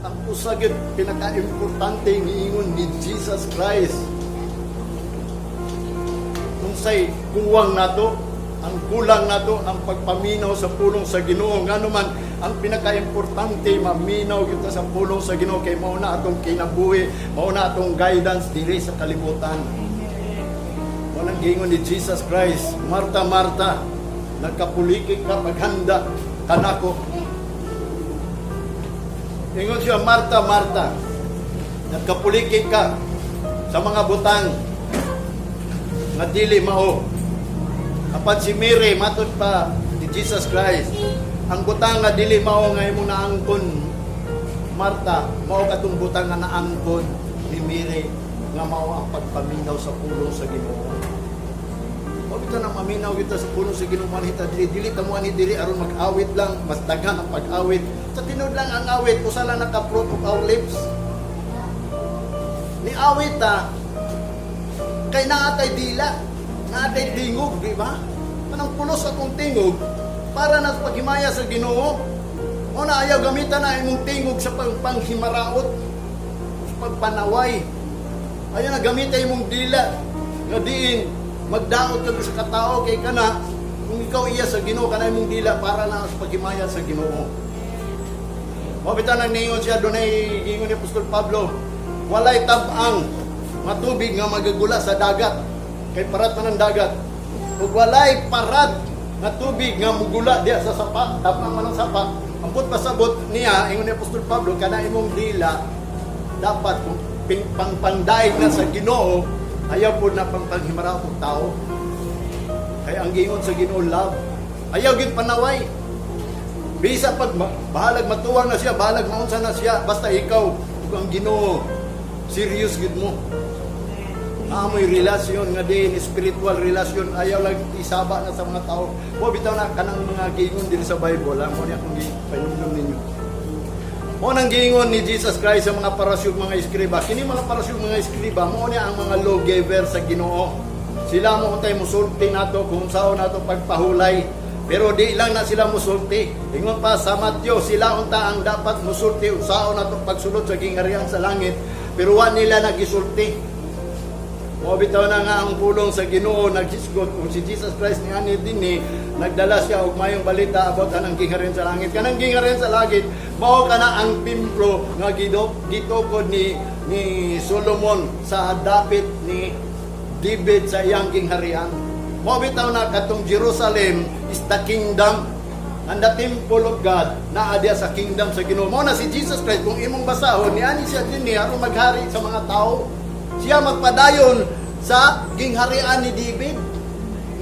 Ang usa gyud pinaka-importante ngiingon ni Jesus Christ. Unsay kuwang nato, ang kulang nato ang pagpaminaw sa pulong sa Ginoo. Ngano man ang pinaka-importante, maminaw kita sa pulong sa Ginoo kay mao na atong kinabuhi, mao na atong guidance diri sa kalibutan. Walang giingon ni Jesus Christ, "Marta, Marta, nagkapulikik ka paghanda kanako." Ingon siya, "Marta, Marta, nagkapulikik ka sa mga butang nga dili mao." Apan si Mary, matod pa ni Jesus Christ, ang butang nga dili mao nga imong naangkon, Marta, mao katong butang nga naangkon ni Mary nga mao ang pagpaminaw sa pulong sa Ginoo. O bitaw na maminaw kita sa pulong sa Ginoo man hita dili, dili ta mo ani dili aron mag-awit lang, mas daghan ang pag-awit. Sa tinuod lang ang awit usa lang naka fruit of our lips. Ni awit ta kay naa tay dila, naa tay tingog, di ba? Kanang pulos akong tingog para na sa paghimaya sa Ginoo. O na ayaw gamitan na imong tingog sa panghimaraot, sa pagpanaway. Ayaw na gamitan imong dila nga diin magdaot ka sa katao kay kana kung ikaw iya sa Ginoo, kana imong dila para na sa paghimaya sa Ginoo. Mao bitaw nang ningon siya, dunay giingon ni Apostol Pablo, walay tab-ang matubig nga magagula sa dagat kay parat man ang dagat. Ug walay parat nga tubig nga mugula diya sa sapa, tab-ang man ang sapa. Ang buot pasabot niya, ingon ni Apostol Pablo, kana imong dila dapat kung pangpandaig na sa Ginoo, ayaw po na pang panghimaraot og tao. Kay ang giingon sa Ginoo, love. Ayaw gyud panaway. Bisa pag bahalag matuwang na siya, bahalag maunsa na siya, basta ikaw ug ang Ginoo, serious gid mo. Naamoy relasyon nga din, spiritual relasyon, ayaw lang isaba na sa mga tao. Mo bitaw na kanang mga giingon din sa Bible, ha? Mo niya akong pahinumdum ninyo. Mo nang giingon ni Jesus Christ sa mga Pariseo, mga eskriba. Kini mga Pariseo, mga eskriba, mo niya ang mga lawgiver sa Ginoo. Sila mo untay musulti nato kung sao nato pagpahulay. Pero di lang na sila musulti. Ingon pa sa Matthew, sila unta ang dapat musulti sao nato pagsulod sa gingharian sa langit. Pero wa nila nagisulti. Mo bitaw na nga ang pulong sa Ginoo naghisgot kung si Jesus Christ ni ani dinhi, nagdala siya og mayong balita about anang gingharian sa langit. Kanang gingharian sa langit mao kana ang templo nga gitukod ni Solomon sa dapit ni David sa iyang gingharian. Mao bitaw na katong Jerusalem is the kingdom and the temple of God naa diya sa kingdom sa Ginoo. Mao na si Jesus Christ, kung imong basahon, niani siya dinhi aron maghari sa mga tao. Siya magpadayon sa gingharian ni David.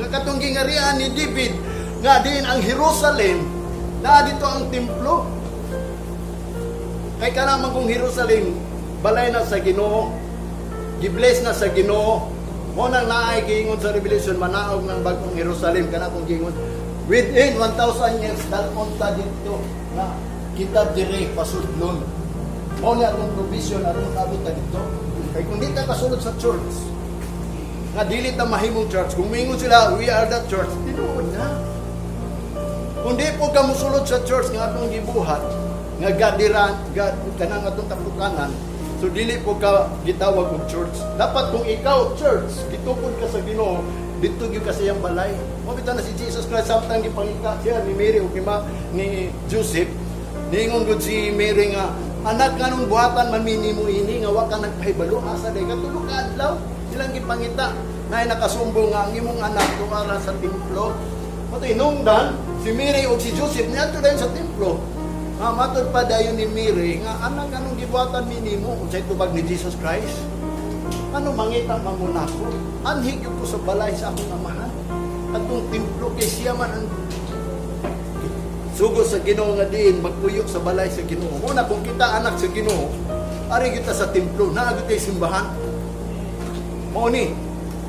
Nga katong gingharian ni David nga diin ang Jerusalem, naa dito ang templo. Kay kana man kung Jerusalem, balay na sa Ginoo. Gibless na sa Ginoo. Mo nang naay giingon sa Revelation, manaog ng bagong Jerusalem, kana kung giingon within 1,000 years dal-on ta dito nga kita dire pasudlon. Mao ni atong provision aron makaabot ta dito. Kay kung di ta kasulod sa church, nga dili ta mahimong church, kung mingon sila, "We are the church," tinuod na. Kung di po ka musulod sa church nga atong gibuhat, nga gadiran, gad, kanang atong tapukanan, so dili po ka gitawag og church. Dapat kung ikaw church, gitukod ka sa Ginoo, dito gyud ka sa iyang balay. Mo bitaw na si Jesus Christ samtang gipangita siya ni Mary ug ni Joseph, niingon gud si Mary nga, "Anak, nganong buhatan man mi nimo ini nga wa ka nagpahibalo? Asa day ka 3 ka adlaw ilang gipangita?" Nay nakasumbong nga ang imong anak tuara sa templo. Mato hinungdan si Mary ug si Joseph niadto dayon sa templo. Nga matod pa dayon ni Mary nga, "Anak, anong gibuhatan mi nimo?" Unsay tubag ni Jesus Christ? "Ano mangita man mo nako? Anhi gyud ko sa balay sa akong amahan." Atong templo kay siya man ang sugo sa Ginoo nga diin magpuyo sa balay sa Ginoo. Muna kung kita anak sa Ginoo, ari kita sa templo, naa gyud simbahan. Mao ni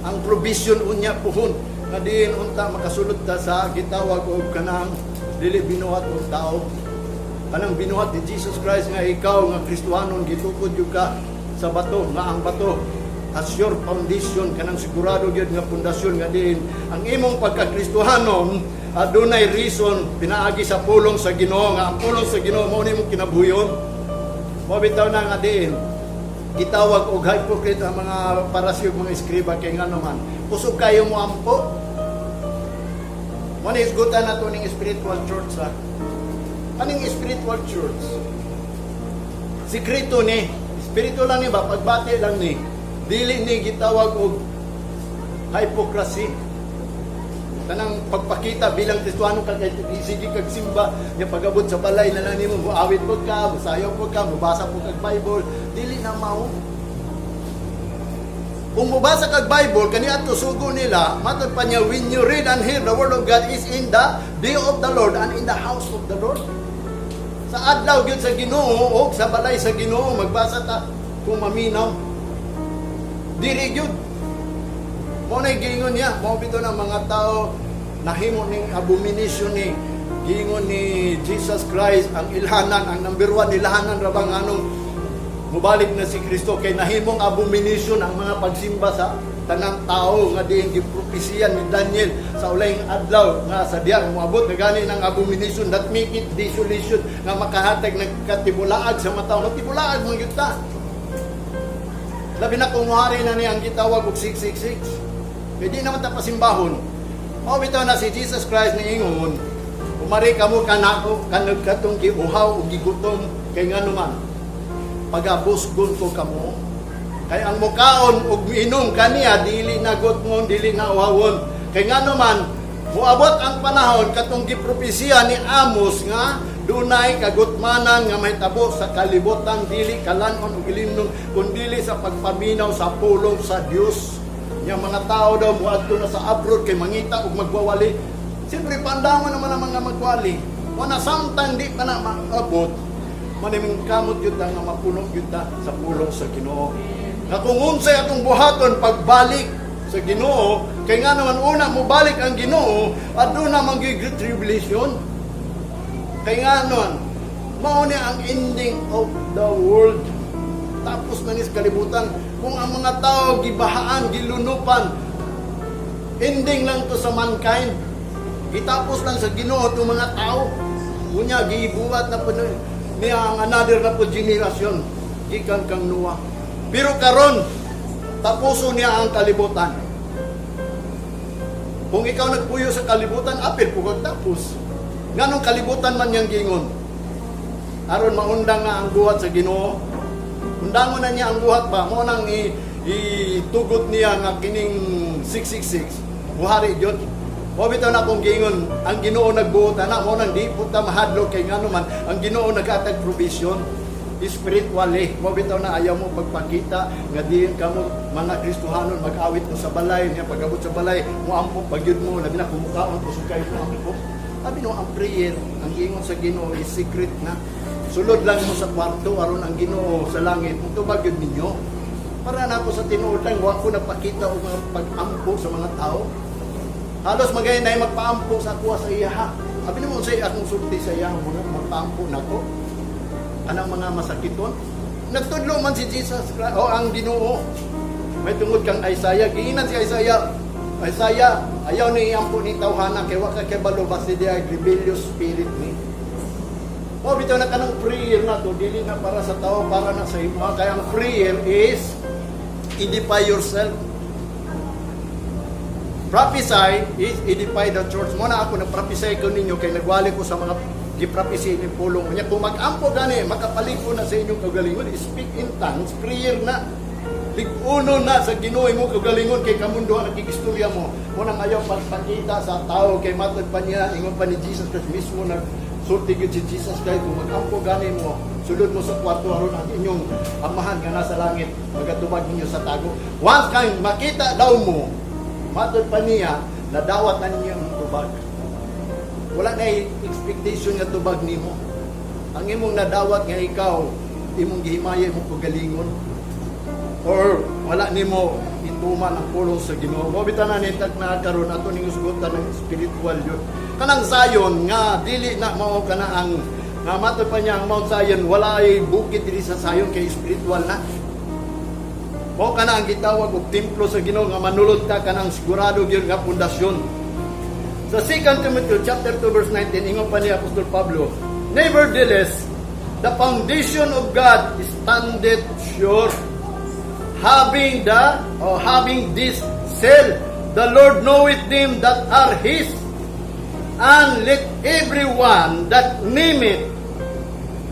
ang provision unya puhon nga diin unta makasulod ta sa gitawag og kanang dili binuhat og tao. Kanang binuhat ni Jesus Christ nga ikaw nga Kristohanon gitukod gyud ka sa bato nga ang bato as your foundation, kanang sigurado gyud nga pundasyon nga diin ang imong pagka-Kristohanon adunay reason pinaagi sa pulong sa Ginoo nga ang pulong sa Ginoo mao ni imong kinabuhion. Mao bitaw na nga diin gitawag og hypocrite ang mga Parisiyo, mga eskriba, kay ngano man kusog kayo mo ampo. Mo na hisgutan nato ning spiritual church ha. Kaning spiritual church, sikreto ni, spiritual lang ni ba, pagbati lang ni, dili ni gitawag og hypocrisy. Kanang pagpakita bilang Kristiyano ka kay sige kag simba nya pag-abot sa balay na lang nimo muawit po ka, musayaw po ka, mubasa po kag Bible, dili na mao. Kung mubasa kag Bible, kaniadto sugo nila, matod pa niya, when you read and hear the word of God is in the day of the Lord and in the house of the Lord. Sa adlaw gyud sa Ginoo o sa balay sa Ginoo magbasa ta kung maminaw. Diri gyud. Mao na giingon niya, mao bitaw ng mga tao nahimo ning abomination ni giingon ni Jesus Christ ang ilhanan, ang number one ilhanan ra bang anong mubalik na si Kristo kay nahimong abomination ang mga pagsimba sa tanang tao nga diin gipropesiyan ni Daniel sa ulayng adlaw nga sa diya moabot na gani ng abomination that make it desolation nga makahatag ng katibulaag sa mga tao. Matibulaag man gyud ta, labi na kung muhari na niya ang gitawag og 666, kay di naman ta pasimbahon. Mao bitaw na si Jesus Christ niingon, "Umari kamo kanako kanag katong giuhaw ug gigutom, kay ngano man pagabusgon ko kamo." Kay ang mukaon ug miinom kaniya dili na gutmon, dili na uhawon. Kay ngano man moabot ang panahon katong gipropesiya ni Amos nga dunay kagutmanan nga mahitabo sa kalibutan, dili kalan-on ug ilimnon kundili sa pagpaminaw sa pulong sa Dios. Nya mga tao daw moadto na sa abroad kay mangita og magwawali. Siyempre pandangon naman ang mga magwali. Wala samtang di pa na maabot, maniming kamot yun ta nga mapuno yun ta sa pulong sa Ginoo. Nga kung unsay atong buhaton pagbalik sa Ginoo, kay nga naman una mobalik ang Ginoo, aduna man gyud great tribulation. Kay nga nun, mao ni ang ending of the world. Tapos na ni sa kalibutan. Kung ang mga tao gibahaan, gilunupan, ending lang to sa mankind. Gitapos lang sa Ginoo itong mga tao. Unya, gibuhat na po niya ang another na po generasyon gikan kang Noah. Pero karon, tapuso niya ang kalibutan. Kung ikaw nagpuyo sa kalibutan, apil po kag tapos. Nganong kalibutan man niyang gingon? Aron maundang nga ang buhat sa Ginoo. Undangon na niya ang buhat ba? Mo nang itugot niya nga kining 666. Buhari gyud. Mo bitaw na akong giingon, ang Ginoo nagbuot ana. Mo nang di po ta mahadlok kay ngano man ang Ginoo naghatag provision spiritually. Mo bitaw na ayaw mo pagpakita nga diin kamo mga Kristohanon mag-awit mo sa balay niya, pag-abot sa balay mo ampo pagyud mo, labi na kumukaon kusog kayo mo ampo. Sabi no, ang prayer, ang giingon sa Ginoo is secret na. Sulod lang mo sa kwarto aron ang Ginoo sa langit mutubag yun ninyo. Para na ako sa tinuod lang, wa ko nagpakita og mga pag-ampo sa mga tao. Halos magay na magpaampo sa ako sa iya ha. Abi nimo unsay akong sulti sa iya mga magpaampo nako? Anang mga masakiton? Nagtudlo man si Jesus Christ o ang Ginoo. May tungod kang Isaiah, giinan si Isaiah. "Isaiah, ayaw ni iampo ni tawhana kay wa ka kay balo basi di ay rebellious spirit ni." O bitaw na kanang prayer na to, dili na para sa tao, para na sa imo. Kaya ang prayer is edify yourself. Prophesy is edify the church. Mo na ako nag-prophesy ko ninyo kay nagwali ko sa mga gi-prophesy ni pulong. Nya kung mag-ampo gani, makapaliko na sa inyong kaugalingon, speak in tongues, prayer na. Lig-uno na sa Ginoo mo kaugalingon kay kamundo ang nakikistorya mo. Mo nang ayaw pagpakita sa tao kay matod pa niya, ingon pa ni Jesus Christ mismo, nag sulti gyud si Jesus Christ, kung mag-ampo gani mo, sulod mo sa kwarto aron ang inyong amahan nga nasa langit magatubag ninyo sa tago. Once kang makita daw mo, matod pa niya, nadawat na ninyo ang tubag. Wala na expectation nga tubag nimo. Ang imong nadawat nga ikaw, imong gihimaya imong kagalingon. Or wala nimo ituman ang pulong sa Ginoo. Mao bitaw na nitag na karon ato ning usgutan ng spiritual yun. Kanang Zion nga dili na mao kana ang nga matod pa niya ang Mount Zion, wala ay bukid diri sa Zion kay spiritual na. Mao kana ang gitawag og templo sa Ginoo nga manulod ka kanang sigurado gyud nga pundasyon. Sa 2 Timothy chapter 2 verse 19, ingon pa ni Apostol Pablo, "Nevertheless, The foundation of God standeth sure, having the or having this seal, "The Lord knoweth them that are his," and let everyone that nameth.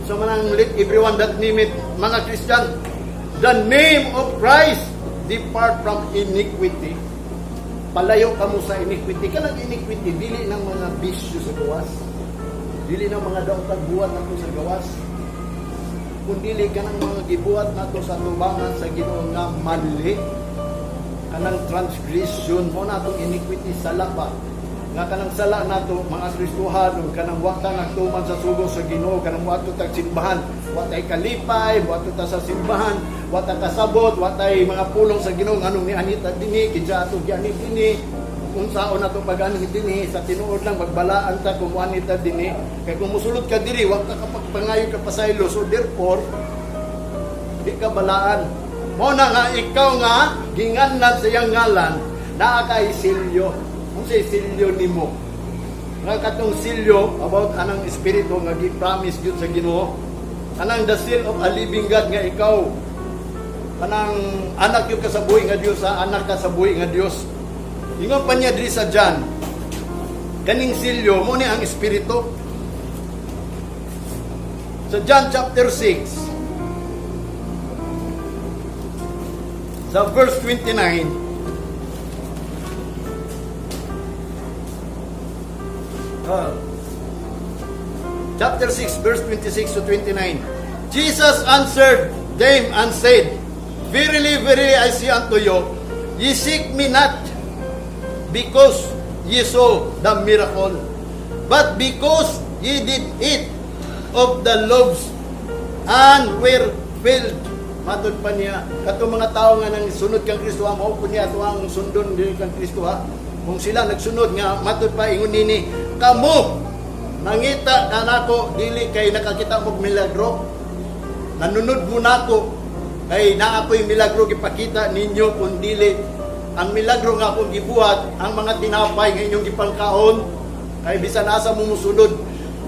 So manang "let everyone that nameth," mga Christian, "the name of Christ depart from iniquity." Palayo kamo sa iniquity. Kanang iniquity, dili ng mga bisyo sa gawas, dili ng mga daotag buhat nato sa gawas, kundili kanang mga gibuhat nato sa tubangan sa Ginoo nga mali, kanang transgression mo natong iniquity, sala ba nga kanang sala nato, mga Kristohanon, kanang wa ta nagtuman sa sugo sa Ginoo, kanang wa tag simbahan, wa tay kalipay, wa ta sa simbahan, wa ta kasabot, wa tay mga pulong sa Ginoo, nganong niani ta dinhi, kinsa ato giani dinhi, unsaon nato pag-ani dinhi. Sa tinuod lang, magbalaan ta kung ani ta dinhi, kay kung musulod ka diri, wa ka kapagpangayo ka pasaylo, so therefore di ka balaan. Mo na nga ikaw nga ginganlan sa iyang ngalan, naa kay silyo. Unsay silyo nimo? Nga katong silyo about anang espiritu nga gi-promise gyud sa Ginoo. Anang the seal of a living God nga ikaw kanang anak gyud ka sa buhi nga Dios, ha? Anak ka sa buhi nga Dios. Ingon pa niya diri sa John, kaning silyo mo ni ang espiritu. Sa John chapter 6, sa verse 29, chapter 6, verse 26 to 29. Jesus answered them and said, "Verily, verily, I say unto you, ye seek me not because ye saw the miracle, but because ye did eat of the loaves and were filled." Matod pa niya, katong mga tao nga nang sunod kang Kristo, ha, mao po niya ato ang sundon din kang Kristo, ha. Kung sila nagsunod nga matod pa ingon nini, kamo nangita kanako dili kay nakakita mo milagro. Nanunod mo nako kay naa ko'y milagro gipakita ninyo, kun dili ang milagro nga akong gibuhat ang mga tinapay nga inyong gipangkaon, kay bisan asa mo musulod,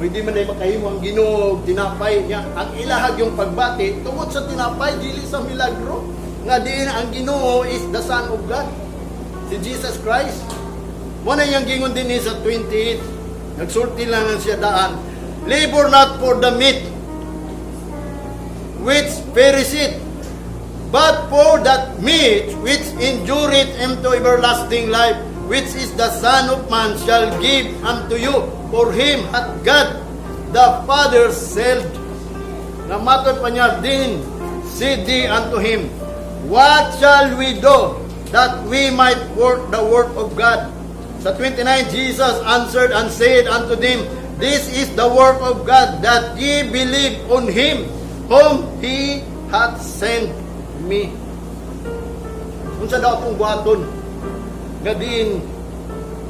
pwede man ay makahimo ang Ginoo og tinapay niya. Ang ilahag yung pagbati tungod sa tinapay, dili sa milagro nga diin ang Ginoo is the Son of God, si Jesus Christ. Mo na iyang gingon din sa 28. Nagsulti lang siya daan, "Labor not for the meat which perisheth, but for that meat which endureth unto everlasting life, which is the Son of Man shall give unto you, for him hath God the Father sealed." Na matod pa niya din, said they unto him, "What shall we do that we might work the work of God?" Sa 29, Jesus answered and said unto them, "This is the work of God, that ye believe on him whom he hath sent me. Unsa daw atong buhaton? Nga diin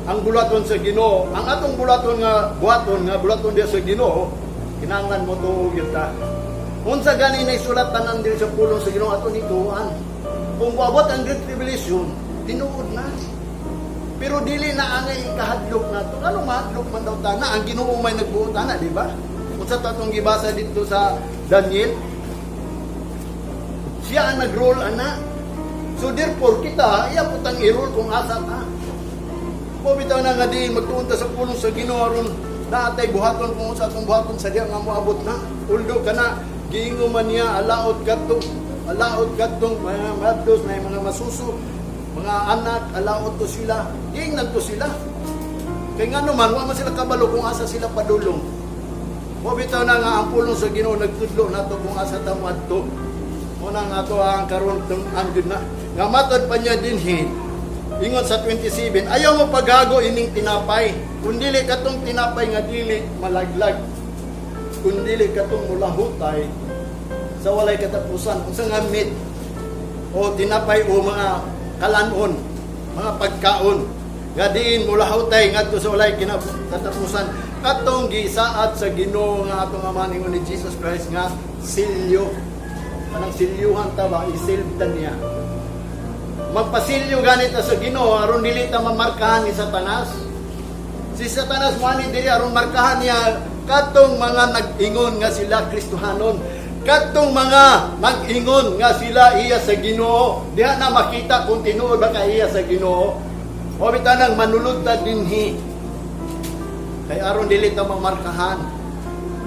ang buluhaton sa Ginoo, ang atong buluhaton nga buhaton nga buluhaton diya sa Ginoo, kinahanglan mo tuo gyud ta. Unsa gani na isulat tanan diri sa pulong sa Ginoo, ato ni tuoan. Kung moabot ang Great Tribulation, tinuod na. Pero dili na angay ikahadlok nato. Ano mahadlok man daw tana? Ang Ginoo may nagbuot ana, di ba? Unsa ta atong gibasa dito sa Daniel? Siya ang nag-rule ana. So therefore kita, iya po tang i-rule kung asa ta. Mo bitaw na nga diin magtuon ta sa pulong sa Ginoo aron naatay buhaton kung sa atong buhaton sa diya nga moabot na. Uldo kana giingon man niya, alaot kadtong, alaot kadtong mga madlos na mga masuso, mga anak, alaot to sila. Giingnan to sila. Kay ngano man wa man sila kabalo kung asa sila padulong. Mo bitaw na nga ang pulong sa Ginoo nagtudlo nato kung asa ta moadto. Mo na nga ato ang karon ang gyud na. Nga matod pa niya dinhi, ingon sa 27, "Ayaw mo paghago ining tinapay, kundili katong tinapay nga dili malaglag, kundili katong mulahutay sa walay katapusan." Unsa nga meat o tinapay o mga kalanon, mga pagkaon nga diin mulahutay ngadto sa walay katapusan? Katong gisaad sa Ginoo nga atong Ama, ingon ni Jesus Christ nga silyo. Kanang silyuhan ta ba, isilbtan niya. Magpasilyo ganit ta sa Ginoo aron dili ta mamarkahan ni Satanas. Si Satanas mo ani diri aron markahan niya. Katong mga nag-ingon nga sila Kristohanon. Katong mga nag-ingon nga sila iya sa Ginoo. Diha na makita kung tinuod ba ka iya sa Ginoo. O bitanang manulod ta dinhi. Kay aron dili ta mamarkahan.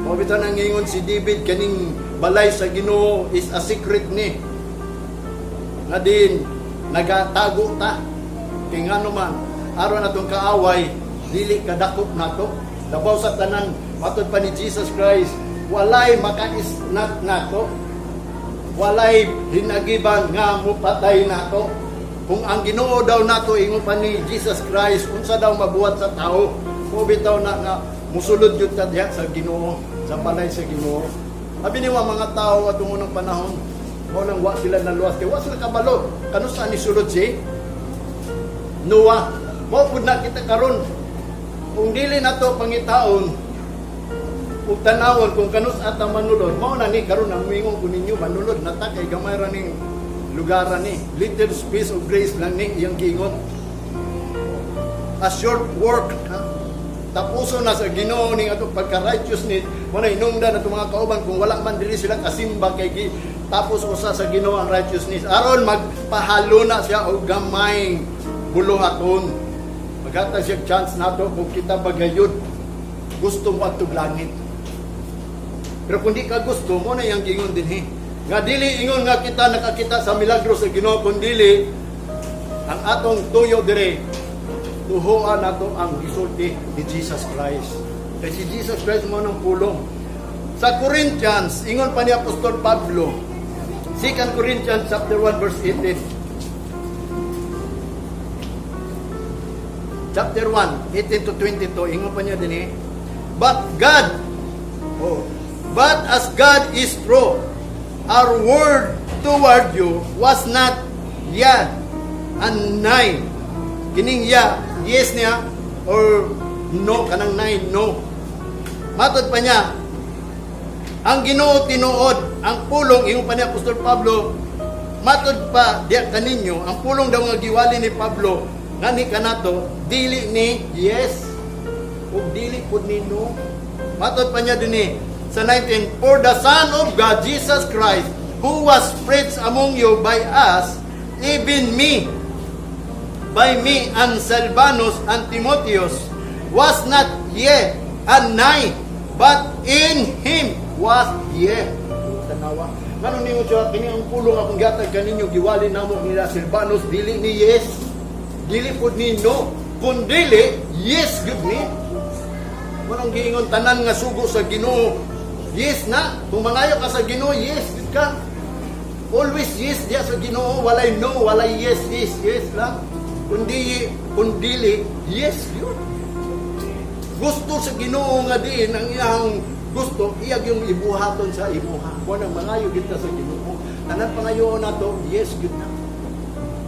O bitanang ingon si David, kaning balay sa Ginoo is a secret ni. Nga din nagatago ta. Kay ngano man, aron atong kaaway dili kadakop nato. Labaw sa tanan, matod pa ni Jesus Christ, walay makaisnat nato. Walay hinagiban nga mupatay nato. Kung ang Ginoo daw nato, ingon pa ni Jesus Christ, unsa daw mabuhat sa tao? O bitaw na nga musulod gyud ta diha sa Ginoo, sa balay sa Ginoo. Abi ni wa mga tao atong unang panahon, mao nang wa sila naluwas kay wa sila kabalo kanusa ni sulod si Noah. Mao pud na kita karon, kung dili nato pangitaon ug tanawon kung kanus ata manulod, mao na ni karon ang mingon ko ninyo, manulod na ta kay gamay ra ning lugar ni, little space of grace lang ning iyang giingon, a short work, ha? Tapuso na sa Ginoo ning atong pagka-righteousness. Mo na hinungdan atong mga kauban, kung wala man dili sila kasimba, kay gi tapos usa sa Ginoo ang righteousness aron magpahalo na siya og gamayng buluhaton. Maghatag siya chance nato kung kita bagayod gusto mo atong langit. Pero kung di ka gusto mo na iyang giingon dinhi. Nga dili ingon nga kita nakakita sa milagro sa Ginoo, kun dili ang atong tuyo dire, tuhoan nato ang gisulti ni Jesus Christ. Kay si Jesus Christ mo ng pulong. Sa Corinthians, ingon pa ni Apostol Pablo, 2 Corinthians chapter 1 verse 18. Chapter 1, 18 to 22, ingon pa niya din eh. But as God is true, our word toward you was not yea and nay. Kining yea, yes niya, or no, kanang nay, no. Matod pa niya, ang Ginoo tinuod, ang pulong, ingon pa ni Apostol Pablo, matod pa diya kaninyo, ang pulong daw nga giwali ni Pablo, nga ni kanato, dili ni yes, ug dili pud ni no. Matod pa niya dinhi sa 19, "For the Son of God, Jesus Christ, who was preached among you by us, even me, by me and Silvanus and Timotheus, was not yea and nay, but in Him was yea." Tanawa. Ngano ninyo siya, kini ang pulong akong gihatag kaninyo, giwali namo nila Silvanus, dili ni yes, dili pud ni no, kun dili, yes gyud ni. Manong giingon tanan nga sugo sa Ginoo, yes na. Kung mangayo ka sa Ginoo, yes gyud ka. Always yes diya sa Ginoo, walay no, walay yes, yes, yes lang. Kundi kung dili, yes yun. Gusto sa Ginoo nga diin ang iyang gusto, iyag yung ibuhaton sa imuha. Kung ang mangayo kita sa Ginoo, tanan pangayoon nato, yes gyud na.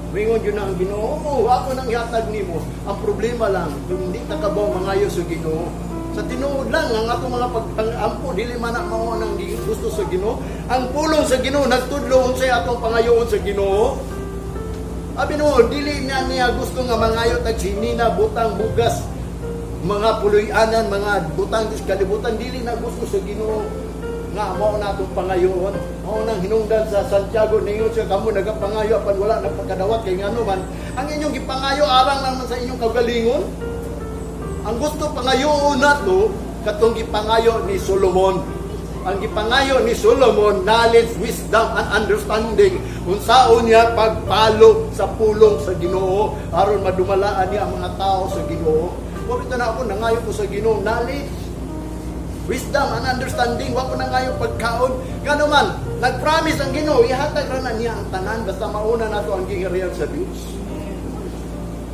Mingon yun na ang Ginoo, "Oh, ako nang ihatag nimo." Ang problema lang, kung hindi ta kabaw mangayo sa Ginoo. Sa tinuod lang, ang atong mga pagpangampo, dili man na mao ang gusto sa Ginoo. Ang pulong sa Ginoo nagtudlo unsay atong pangayoon sa Ginoo. Abi no, dili na niya gusto nga mangayo tag sinina, butang, bugas, mga puloy-anan, mga butang sa kalibutan, dili na gusto sa Ginoo nga mao na atong pangayoon. Mao nang hinungdan sa Santiago, ningon siya, kamo nagapangayo apan wala nagpakadawat kay ngano man ang inyong gipangayo arang naman sa inyong kaugalingon. Ang gusto pangayoon nato katong gipangayo ni Solomon. Ang gipangayo ni Solomon, knowledge, wisdom, and understanding. Unsaon niya pagpalo sa pulong sa Ginoo aron madumalaan niya ang mga tao sa Ginoo. Wa na ako nangayo ko sa Ginoo knowledge, wisdom and understanding. Wa ko nangayo pagkaon. Ngano man, nag-promise ang Ginoo, ihatag ra na niya ang tanan basta mauna nato ang gingharian sa Dios.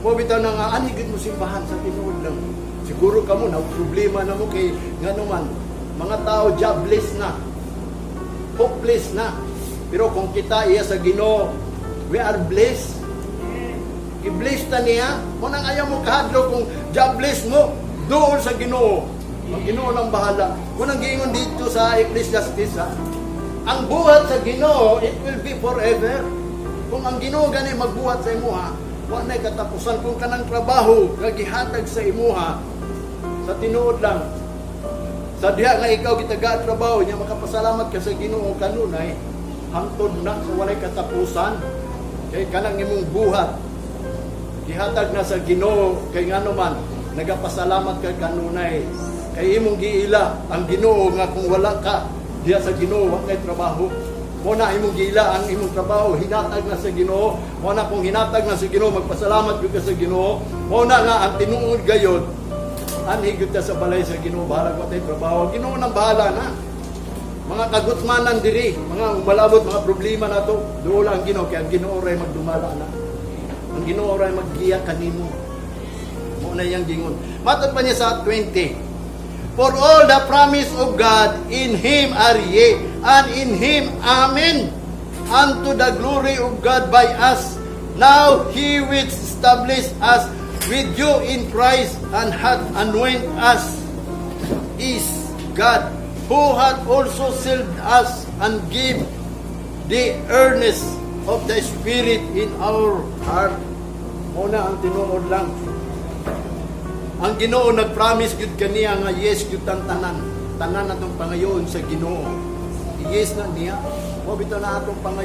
Mo bitaw na nga ani gid mo simbahan, sa tinuod lang. Siguro kamo na problema na mo kay ngano man, mga tao jobless na. Hopeless na. Pero kung kita iya sa Ginoo, we are blessed. I-bless ta niya. Mo nang ayaw mo kahadlok kung jobless mo, doon sa Ginoo. Ang Ginoo lang bahala. Kung ang giingon dito sa Ecclesiastes, ha, ang buhat sa Ginoo, it will be forever. Kung ang Ginoo gani magbuhat sa imuha, wa na'y katapusan. Kung kanang trabaho nga gihatag sa imuha, sa tinuod lang, Sa diha nga ikaw gitagaan trabaho nya, makapasalamat ka sa Ginoo kanunay hangtod na sa walay katapusan. Kay kanang imong buhat gihatag na sa Ginoo, kay ngano man nagapasalamat ka kanunay kay imong giila ang Ginoo nga kung wala ka diha sa Ginoo, wa kay trabaho. Mo na imong giila ang imong trabaho hinatag na sa Ginoo. Mo na kung hinatag na sa Ginoo, magpasalamat gyud ka sa Ginoo. Mo na nga ang tinuod gayod, anhi gyud ka sa balay sa Ginoo, bahala wa tay trabaho, Ginoo nang bahala na. Mga kagutmanan diri, mga umalabot, mga problema nato, duol ang Ginoo, kay ang Ginoo ray magdumala na. Ang Ginoo ray maggiya kanimo. Mo na iyang gingon. Matod pa niya sa 20. "For all the promise of God in Him are yea, and in Him amen, unto the glory of God by us. Now He which established us with you in Christ and hath anointed us is God, who hath also sealed us and give the earnest of the Spirit in our heart." Muna ang tinuod lang. Ang Ginoo nag-promise gyud kaniya nga yes gyud ang tanan. Tanan atong pangayoon sa Ginoo. Yes na niya. Mo bitaw na atong pangayoon.